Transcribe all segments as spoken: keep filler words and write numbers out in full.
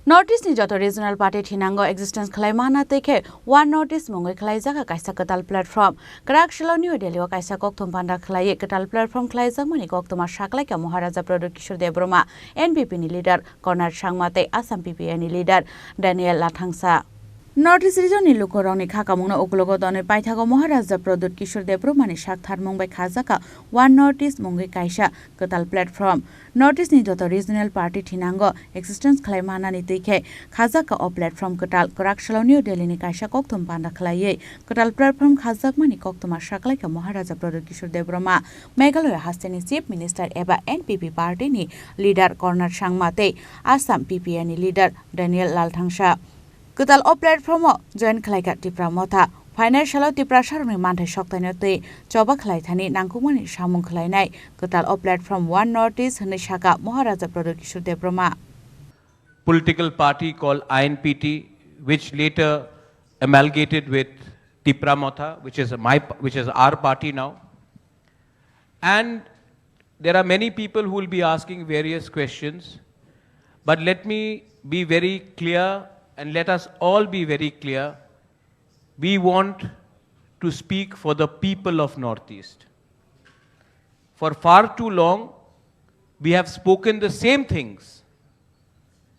North East ni joto regional party thinango existence khlai mana twi khe One North East mungwi khlaijak kaisa kwtal platform. Kwrak salo New Delhi o kaisa kokthum panda khlaiwi kwtal platform khlaijakmani koktwma saklaikha Maharaja Pradyut Kishore Debbarma, N P P ni leader Konrad Sangma tei Assam P P A ni leader Daniel Lathangsa. North East region ni lukurokni kha kamungno ukulogo tonwi paithago Maharaja Pradyut Kishore Debbarma ni sak tharmung bai khajakha One North East mungwi kaisa kwtal platform. North East ni joto regional party thinango existence khlai manani twi khe khajakha o platform kwtal. Kwrak salo New Delhi ni kaisa kokthum panda khlaiwi kwtal platform khajakmani koktwma saklaikha Maharaja Pradyut Kishore Debbarma, Meghalaya haste ni Chief Minister eba N P P party ni leader Konrad Sangma tei Assam P P A ni leader Daniel Lathangsa. Kwtal o platform o join khlaikha Tipra Motha. Phainai salo Tiprasarokni manthai soktaino twi choba khlai thani nangkukmani samung khlainai kwtal o platform One North East hwnwi sakha Maharaja Pradyut Kishore Debbarma. Political party called I N P T, which later amalgamated with Tipra Motha, which is my, which is our party now. And there are many people who will be asking various questions, but let me be very clear and let us all be very clear. We want to speak for the people of Northeast. For far too long, we have spoken the same things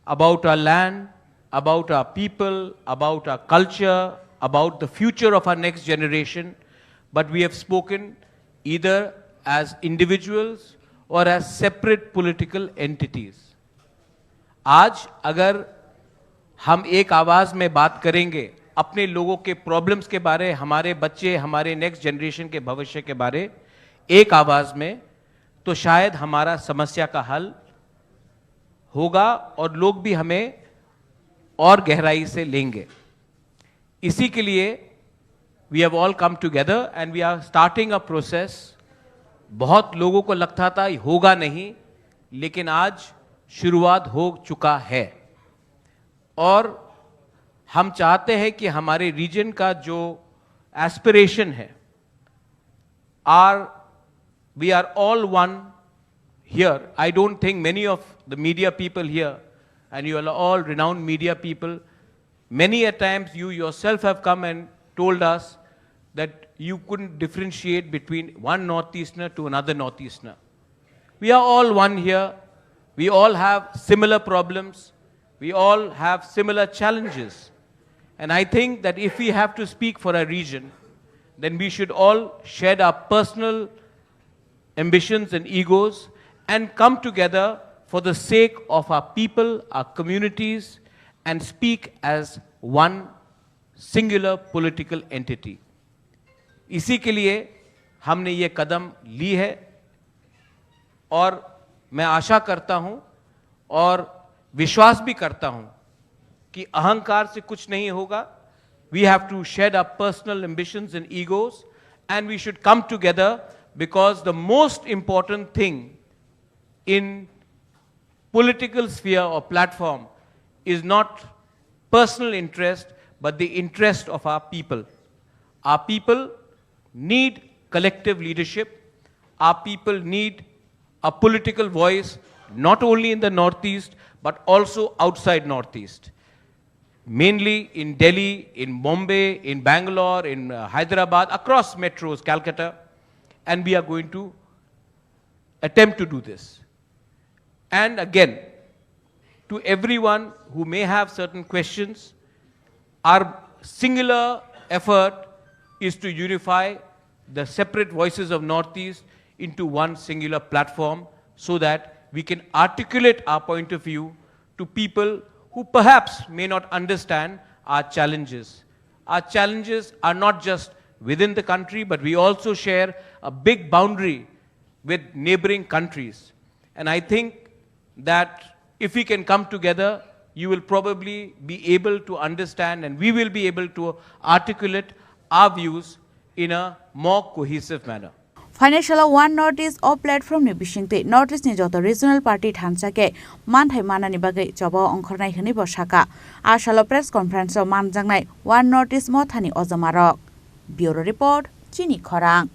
about our land, about our people, about our culture, about the future of our next generation, but we have spoken either as individuals or as separate political entities. आज अगर हम एक आवाज में बात करेंगे अपने लोगों के प्रॉब्लम्स के बारे, हमारे बच्चे, हमारे नेक्स्ट जनरेशन के भविष्य के बारे एक आवाज में, तो शायद हमारा समस्या का हल होगा और लोग भी हमें और गहराई से लेंगे। इसी के लिए we have all come together and we are starting a process. बहुत लोगों को लगता था होगा नहीं, लेकिन आज शुरुआत हो चुका है और हम चाहते हैं कि हमारे रीजन का जो एस्पिरेशन है, are, we are all one here. I don't think many of the media people here, and you are all renowned media people, many a times you yourself have come and told us that you couldn't differentiate between one Northeasterner to another Northeasterner. We are all one here. We all have similar problems. We all have similar challenges. And I think that if we have to speak for a region, then we should all shed our personal ambitions and egos and come together for the sake of our people, our communities, and speak as one singular political entity. इसी के लिए हमने ये कदम ली है और मैं आशा करता हूं और विश्वास भी करता हूं कि अहंकार से कुछ नहीं होगा. We have to shed our personal ambitions and egos, and we should come together, because the most important thing in political sphere or platform is not personal interest, but the interest of our people. Our people need collective leadership. Our people need a political voice, not only in the Northeast, but also outside Northeast. Mainly in Delhi, in Bombay, in Bangalore, in, uh, Hyderabad, across metros, Calcutta, and we are going to attempt to do this. And again, to everyone who may have certain questions, our singular effort is to unify the separate voices of Northeast into one singular platform so that we can articulate our point of view to people who perhaps may not understand our challenges. Our challenges are not just within the country, but we also share a big boundary with neighboring countries. And I think that if we can come together, you will probably be able to understand and we will be able to articulate our views in a more cohesive manner. Financial One North East o platform ni bisingtwi North East ni joto regional party thansa khe manthai manani bagwi choba ongkhornai hwnwi bo sakha. A salo press conference o manjaknai One North East mothani ojomarok. Bureau Report, Chini Khorang.